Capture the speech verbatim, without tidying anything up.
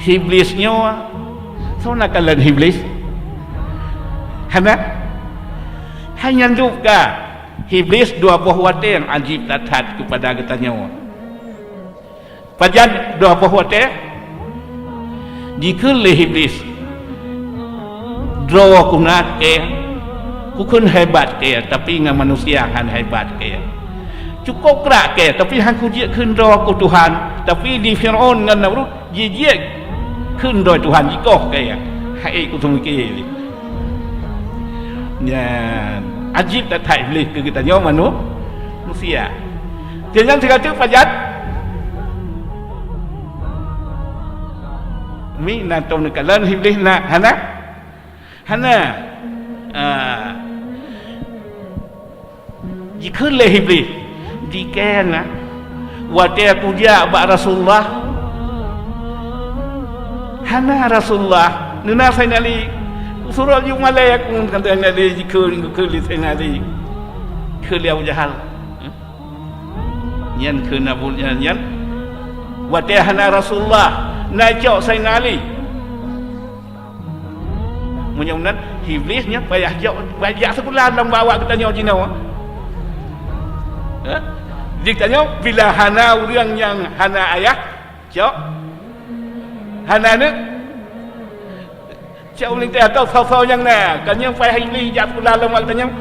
Iblis nyoe, soe na kalon Iblis? Hana? Hai nyan duka. Iblis dua boh watée nyang ajib that-that keupada geutanyoe. Pajan dua boh watée? Jikheun lé Iblis, "Droe ku na kée, kukheun hebat kée, tapi ngon manusia han hebat kée. Cukôp krak kée, tapi han kujeuet kheun droe ku Tuhan, tapi di Fir'aun ngon Namrud jijeuet kheun droe Tuhan, jikoh kée." Hai ku teumeuké lé. Nyan, ajib that-that Iblis keu geutanyoe manu-, manusia. Nyan sigoe teuk pajan? Mi na tom neukalon Iblis na, hana? Hana. Ah. Jikheun lé Iblis, "Dikée na, watée kujak bak Rasulullah, hana Rasulullah, neuna Saidina Ali. Kusuroe jeuet malée, kata Saidina Ali, jikheun, jikheun lé Saidina Ali, jikheun lé Abu Jahal." Nyan kheun Abu Jahal nyan, watée hana Rasulullah, na cok Saidina Ali. Meunyoe meunan, Iblis nyan payah jok, payah jak sikula lom bak awak geutanyoe jinoe. Eh? Di tanyoe, bila hana ureuëng nyang hana ayah, cok. Hana aneuk, cok meulintah atau soe-soe nyang na. Kan nyan payah Iblis jak sikula lom bak geutanyoe.